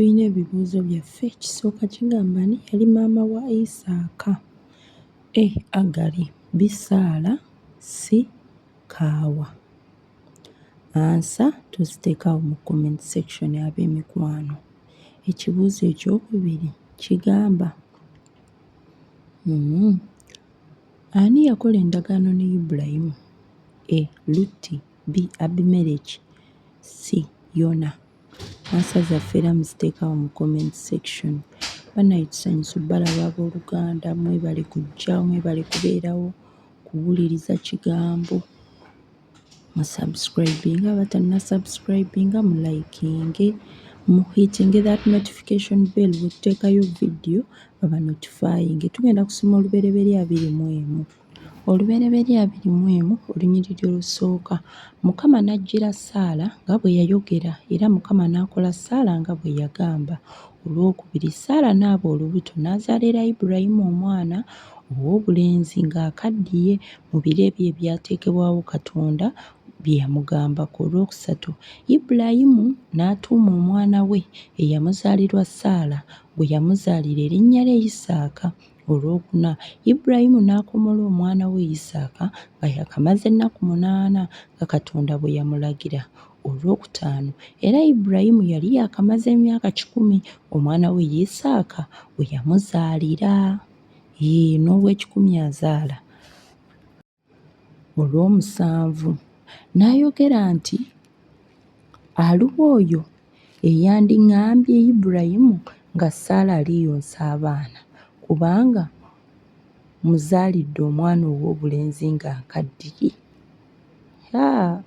Tulina ebibuuzo byaffe. Ekisooka kigamba ani yali maama wa Isaaka? A. Agali, B. Saala, C. Kaawa. Ansa tuziteekawo mu comment section ab'emikwano. Ekibuuzo ekyokubiri kigamba ani yakola endagaano ne Ibulayimu? A. Lutti, B. Abimereki, C. Yona. Ansa zaffe era muziteekawo mu comment section. Bannaye tusanyuse obbalaba abooluganda, mwebale kujja, mwebale kubeerawo kuwuliriza kigambo. Mu subscribinge abatannasubscribinga, mu likinge, mu hittinge that notification bell bwe tuteekayo vidiyo baba notifyinge. Tugenda kusoma Olubereberye 21. Olubereberye 21 olunyiriri olusooka. Mukama n'ajjira Saala nga bwe yayogera, era Mukama n'akola Saala nga bwe yagamba. Olwokubiri, Saala n'aba olubuto n'azaalira Ibulayimu omwana ow'obulenzi ng'akaddiye mu biro ebyo ebyateekebwawo Katonda bye yamugambako. Olwokusatu, Ibulayimu n'atuuma omwana we eyamuzaalirwa Saala gwe yamuzaalira erinnya lye Isaaka. Olwokuna, Ibulayimu n'akomola omwana we Isaaka nga yaakamaze ennaku 8 nga Katonda bwe yamulagira. Olwokutaano, era Ibulayimu yali yaakamaze emyaka 100 omwana we Isaaka we yamuzaalira. Yee, n'ow'ekikumi azaala. Olw'omusanvu, n'ayogera nti, Aluwa oyo eyandiŋŋambye Ibulayimu nga Saala aliyonsa abaana, kubanga mmuzaalidde omwana ow'obulenzi nga nkaddiye? Haa!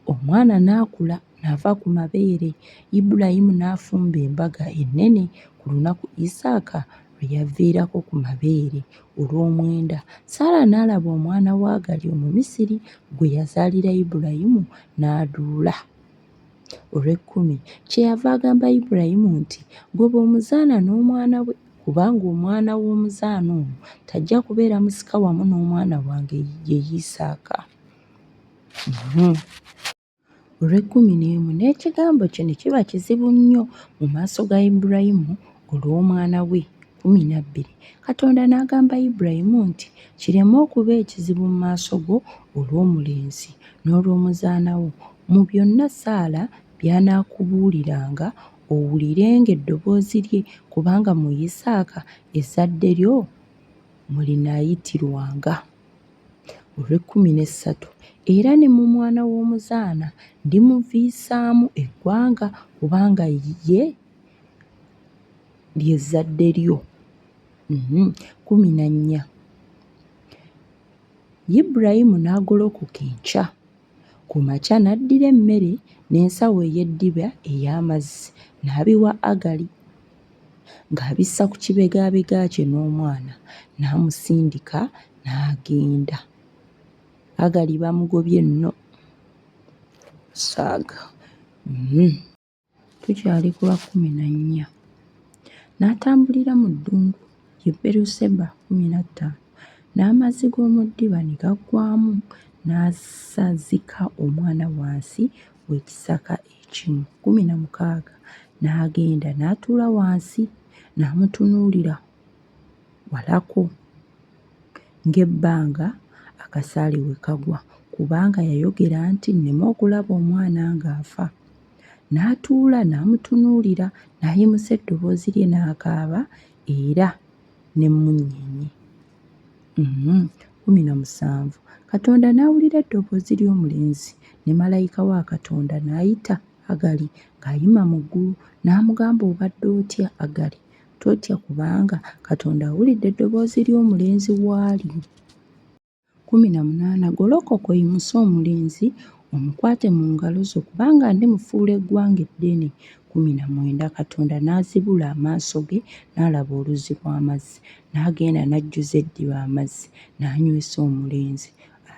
Omwana n'akula n'ava ku mabeere, Ibulayimu n'afumba embaga ennene ku lunaku Isaaka lwe yaviirako ku mabeere. Olw'omwenda, Saala n'alaba omwana wa Agali Omumisiri gwe yazaalira Ibulayimu, n'aduula. Olw'ekkumi, kyeyava agamba Ibulayimu nti, Goba omuzaana n'omwana we, kubanga omwana w'omuzaana ono tajja kubeera musika wamu n'omwana wange ye Isaaka. Olw'ekkumi n'emu, n'ekigambo kye ne kiba kizibu nnyo mu maaso ga Ibulayimu olw'omwana we. 12, Katonda n'agamba Ibulayimu nti, Kireme okuba ekizibu mu maaso go olw'omulenzi n'olw'omuzaana wo, mu byonna Saala by'anaakubuuliranga owulirenga eddoboozi lye, kubanga mu Isaaka ezzadde lyo mwe linaayitirwanga. Olw'ekkumi n'essatu, era ne mu mwana w'omuzaana ndimuviisaamu eggwanga, kubanga ye lye zzadde lyo. 14. Ibulayimu n'agolokoka enkya ku makya n'addira emmere n'ensawo ey'eddiba ey'amazzi n'abiwa Agali ng'abissa ku kibegaabega kye n'omwana, n'amusindika n'agenda. Agali bamugobye nno. Saaga. Tukyali ku lwa 14. N'atambulira mu ddungu ly'e Beeruseba 15 N'amazzi g'omu ddiba ne gaggwaamu, n'asazika omwana wansi w'ekisaka ekimu. 16 N'agenda n'atuula wansi n'amutunuulira walako ng'ebbanga akasaale we kagwa, kubanga yayogera nti Nneme okulaba omwana ng'afa. N'atuula n'amutunuulira, n'ayimusa eddoboozi lye n'akaaba, era n'emmunyeenye. 17 Katonda n'awulira eddoboozi ly'omulenzi, ne malayika wa Katonda n'ayita Agali ng'ayima mu ggulu, n'amugamba Obadde otya, Agali? Totya, kubanga Katonda awulidde eddoboozi ly'omulenzi w'ali. 18 Golokoka oyimuse omulenzi, omukwate mu ngalo zo, kubanga ndimufuula eggwanga eddene. 19 Katonda n'azibula amaaso ge n'alaba oluzzi lw'amazzi, n'agenda n'ajjuza eddiba amazzi, n'anywesa omulenzi.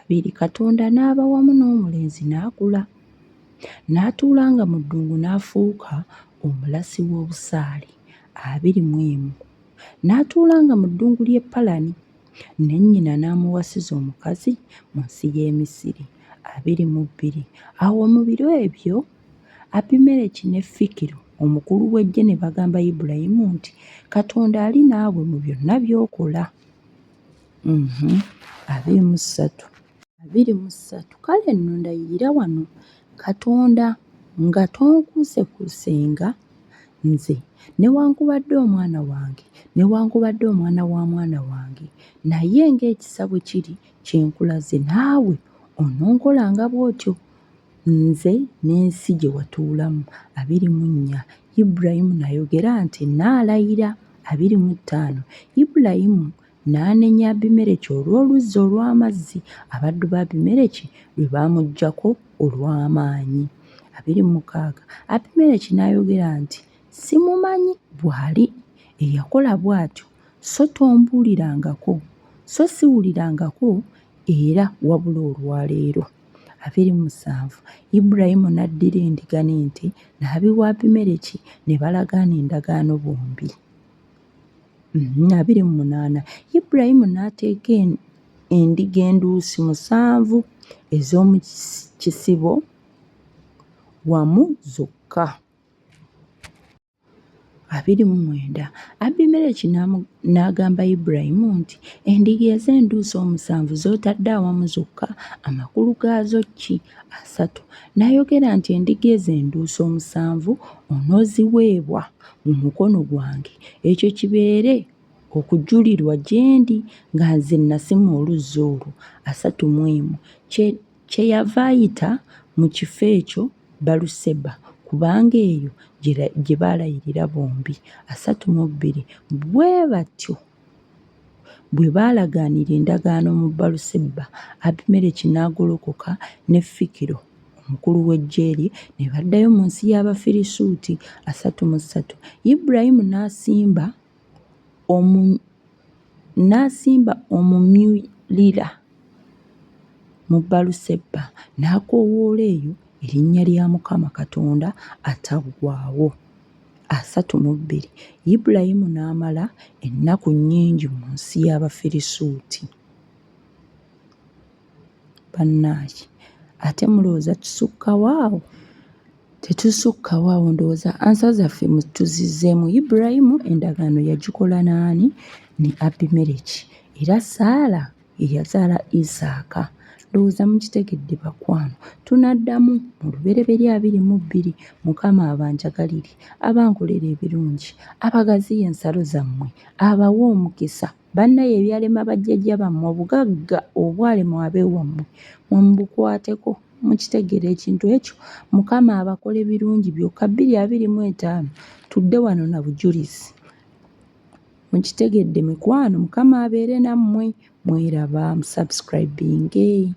20 Katonda n'aba wamu n'omulenzi n'akula, n'atuulanga mu ddungu n'afuuka omulasi w'obusaale. 21 N'atuulanga mu ddungu ly'e Palani, ne nnyina n'amuwasiza omukazi mu nsi y'e Misiri. 22 Awo mu biro ebyo Abimereki ne Fikiro omukulu w'eggye ne bagamba Ibulayimu nti, Katonda ali naawe mu byonna by'okola. 23. 23, Kale nno ndayirira wano Katonda nga tonkuusekuusenga nze, newaakubadde omwana wange, newaakubadde omwana wa mwana wange, naye ng'ekisa bwe kiri kye nkulaze, naawe ononkolanga bw'otyo nze n'ensi gye watuulamu. 24, Ibulayimu n'ayogera nti, Nnaalayira. 25, Ibulayimu n'anenya Abimereki olw'oluzzi olw'amazzi abaddu ba Abimereki lwe baamuggyako olw'amaanyi. 26, Abimereki n'ayogera nti, Simumanyi bw'ali eyakola bw'atyo, so tombuulirangako, so siwulirangako era wabula olwa leero. 27, Ibulayimu n'addira endiga n'ente n'abiwa Abimereki, ne balagaana endagaano bombi. 28, Ibulayimu n'ateeka endiga enduusi musanvu ez'omu kisibo wamu zokka. 29, Abimereki n'agamba Ibulayimu nti, Endiga ez'enduusi omusanvu z'otadde awamu zokka amakulu gaazo ki? 30 N'ayogera nti Endiga ezo enduusi omusanvu onooziweebwa mu mukono gwange, ekyo kibeere okujulirwa gye ndi nga nze nasima oluzzi olwo. 31 Kyeyava ayita mu kifo ekyo Beeruseba, kubanga eyo gye baalayirira bombi. 32 Bwe batyo bwe baalagaanira endagaano mu Beeruseba, Abimereki n'agolokoka ne Fikolo omukulu w'eggye lye ne baddayo mu nsi y'Abafirisuuti. 33 Ibulayimu n'asimba omumyuliira mu Beeruseba, n'akoowoola eyo erinnya lya Mukama Katonda ataggwaawo. 32 Ibulayimu n'amala ennaku nnyingi mu nsi y'Abafirisuuti. Bannaaye ate mulowooza tusukkawo awo? Tetusukkawo awo ndowooza ansa zaffe tuzizzeemu. Ibulayimu endagaano yagikola n'ani? Ne Abimereki. Era Saala ye yazaala Isaaka. Ndowooza mukitegedde bakwano. Tunaddamu mu Lubereberye 22. Mukama abanjagalire, abankolere ebirungi, abagaziye ensalo zammwe, abawe omukisa. Bannaye ebyalema bajjajja bammwe, obugagga obwalemwa ab'ewammwe, mmwe mubukwateko. Mukitegeera ekintu ekyo? Mukama abakole birungi byokka. 2025 tudde wano na bujulizi. Mukitegedde mikwano? Mukama abeere nammwe. Mweraba, musubscribinge.